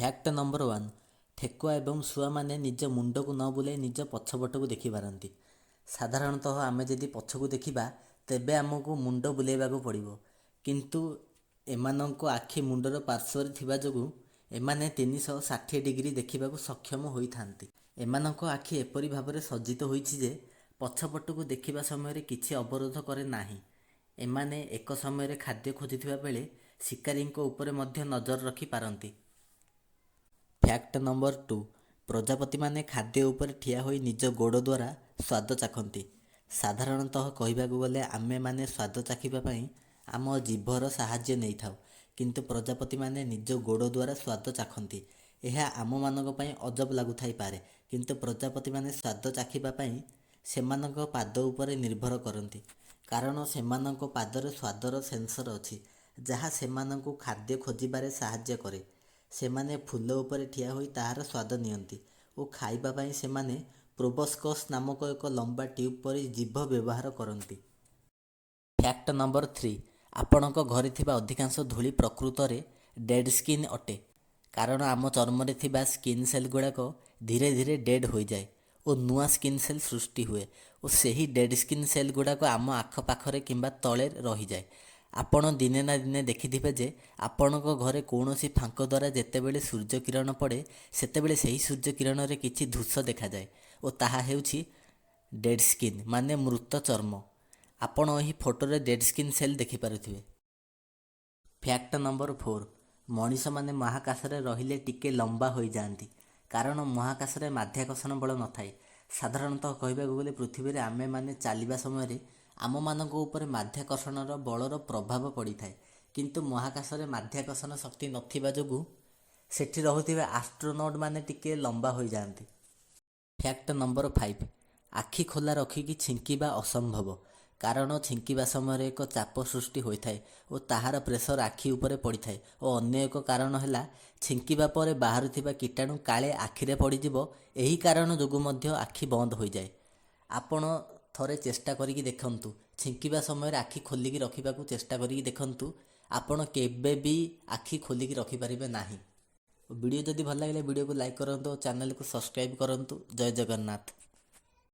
Fact number 1, ଠେକୁଆ ଏବଂ ଶୁଆମାନେ ନିଜ ମୁଣ୍ଡକୁ ନ ବୁଲାଇ ନିଜ ପଛପଟକୁ ଦେଖିପାରନ୍ତି। ସାଧାରଣତଃ ଆମେ ଯଦି ପଛକୁ ଦେଖିବା, ତେବେ ଆମକୁ ମୁଣ୍ଡ ବୁଲାଇବାକୁ ପଡ଼ିବ। କିନ୍ତୁ ଏମାନଙ୍କ ଆଖି ମୁଣ୍ଡର ପାର୍ଶ୍ୱରେ ଥିବା ଯୋଗୁଁ ଏମାନେ 360 ଡିଗ୍ରୀ ଦେଖିବାକୁ ସକ୍ଷମ ହୋଇଥାନ୍ତି। ଏମାନଙ୍କ ଆଖି ଏପରି ଭାବରେ ସଜ୍ଜିତ ହୋଇଛି ଯେ ପଛପଟକୁ ଦେଖିବା ସମୟରେ କିଛି ଅବରୋଧ କରେ ନାହିଁ। ଏମାନେ ଏକ ସମୟରେ ଖାଦ୍ୟ ଖୋଜୁଥିବା ବେଳେ ଶିକାରୀଙ୍କ ଉପରେ ମଧ୍ୟ ନଜର ରଖିପାରନ୍ତି। ଫ୍ୟାକ୍ଟ ନମ୍ବର 2, ପ୍ରଜାପତିମାନେ ଖାଦ୍ୟ ଉପରେ ଠିଆ ହୋଇ ନିଜ ଗୋଡ଼ ଦ୍ୱାରା ସ୍ୱାଦ ଚାଖନ୍ତି। ସାଧାରଣତଃ କହିବାକୁ ଗଲେ ଆମେମାନେ ସ୍ୱାଦ ଚାଖିବା ପାଇଁ ଆମ ଜିଭର ସାହାଯ୍ୟ ନେଇଥାଉ, କିନ୍ତୁ ପ୍ରଜାପତିମାନେ ନିଜ ଗୋଡ଼ ଦ୍ୱାରା ସ୍ୱାଦ ଚାଖନ୍ତି। ଏହା ଆମମାନଙ୍କ ପାଇଁ ଅଜବ ଲାଗୁଥାଇପାରେ, କିନ୍ତୁ ପ୍ରଜାପତିମାନେ ସ୍ୱାଦ ଚାଖିବା ପାଇଁ ସେମାନଙ୍କ ପାଦ ଉପରେ ନିର୍ଭର କରନ୍ତି, କାରଣ ସେମାନଙ୍କ ପାଦରେ ସ୍ୱାଦର ସେନ୍ସର ଅଛି, ଯାହା ସେମାନଙ୍କୁ ଖାଦ୍ୟ ଖୋଜିବାରେ ସାହାଯ୍ୟ କରେ। ସେମାନେ ଫୁଲ ଉପରେ ଠିଆ ହୋଇ ତାହାର ସ୍ୱାଦ ନିଅନ୍ତି ଓ ଖାଇବା ପାଇଁ ସେମାନେ ପ୍ରୋବସ୍କସ୍ ନାମକ ଏକ ଲମ୍ବା ଟ୍ୟୁବ୍ ପରି ଜିଭ ବ୍ୟବହାର କରନ୍ତି। ଫ୍ୟାକ୍ଟ ନମ୍ବର 3, ଆପଣଙ୍କ ଘରେ ଥିବା ଅଧିକାଂଶ ଧୂଳି ପ୍ରକୃତରେ ଡେଡ୍ ସ୍କିନ୍ ଅଟେ, କାରଣ ଆମ ଚର୍ମରେ ଥିବା ସ୍କିନ୍ ସେଲ୍ ଗୁଡ଼ାକ ଧୀରେ ଧୀରେ ଡେଡ୍ ହୋଇଯାଏ ଓ ନୂଆ ସ୍କିନ୍ ସେଲ୍ ସୃଷ୍ଟି ହୁଏ ଓ ସେହି ଡେଡ୍ ସ୍କିନ୍ ସେଲ୍ ଗୁଡ଼ାକ ଆମ ଆଖପାଖରେ କିମ୍ବା ତଳେ ରହିଯାଏ। ଆପଣ ଦିନେ ନା ଦିନେ ଦେଖିଥିବେ ଯେ ଆପଣଙ୍କ ଘରେ କୌଣସି ଫାଙ୍କ ଦ୍ୱାରା ଯେତେବେଳେ ସୂର୍ଯ୍ୟ କିରଣ ପଡ଼େ, ସେତେବେଳେ ସେହି ସୂର୍ଯ୍ୟ କିରଣରେ କିଛି ଧୂସ ଦେଖାଯାଏ ଓ ତାହା ହେଉଛି ଡେଡ୍ ସ୍କିନ୍, ମାନେ ମୃତ ଚର୍ମ। ଆପଣ ଏହି ଫଟୋରେ ଡେଡ୍ ସ୍କିନ୍ ସେଲ୍ ଦେଖିପାରୁଥିବେ। ଫ୍ୟାକ୍ଟ ନମ୍ବର 4, ମଣିଷମାନେ ମହାକାଶରେ ରହିଲେ ଟିକେ ଲମ୍ବା ହୋଇଯାଆନ୍ତି, କାରଣ ମହାକାଶରେ ମାଧ୍ୟାକର୍ଷଣ ବଳ ନଥାଏ। ସାଧାରଣତଃ କହିବାକୁ ଗଲେ ପୃଥିବୀରେ ଆମେମାନେ ଚାଲିବା ସମୟରେ ଆମମାନଙ୍କ ଉପରେ ମାଧ୍ୟାକର୍ଷଣର ବଳର ପ୍ରଭାବ ପଡ଼ିଥାଏ, କିନ୍ତୁ ମହାକାଶରେ ମାଧ୍ୟାକର୍ଷଣ ଶକ୍ତି ନଥିବା ଯୋଗୁଁ ସେଠି ରହୁଥିବା ଆଷ୍ଟ୍ରୋନଟ୍ ମାନେ ଟିକେ ଲମ୍ବା ହୋଇଯାଆନ୍ତି। ଫ୍ୟାକ୍ଟ ନମ୍ବର 5, ଆଖି ଖୋଲା ରଖିକି ଛିଙ୍କିବା ଅସମ୍ଭବ, କାରଣ ଛିଙ୍କିବା ସମୟରେ ଏକ ଚାପ ସୃଷ୍ଟି ହୋଇଥାଏ ଓ ତାହାର ପ୍ରେସର ଆଖି ଉପରେ ପଡ଼ିଥାଏ ଓ ଅନ୍ୟ ଏକ କାରଣ ହେଲା ଛିଙ୍କିବା ପରେ ବାହାରୁଥିବା କୀଟାଣୁ କାଳେ ଆଖିରେ ପଡ଼ିଯିବ। ଏହି କାରଣ ଯୋଗୁଁ ମଧ୍ୟ ଆଖି ବନ୍ଦ ହୋଇଯାଏ। ଆପଣ ଥରେ ଚେଷ୍ଟା କରିକି ଦେଖନ୍ତୁ, ଛିଙ୍କିବା ସମୟରେ ଆଖି ଖୋଲିକି ରଖିବାକୁ ଚେଷ୍ଟା କରିକି ଦେଖନ୍ତୁ, ଆପଣ କେବେ ବି ଆଖି ଖୋଲିକି ରଖିପାରିବେ ନାହିଁ। ଭିଡ଼ିଓ ଯଦି ଭଲ ଲାଗିଲେ ଭିଡ଼ିଓକୁ ଲାଇକ୍ କରନ୍ତୁ ଓ ଚ୍ୟାନେଲକୁ ସବସ୍କ୍ରାଇବ୍ କରନ୍ତୁ। ଜୟ ଜଗନ୍ନାଥ।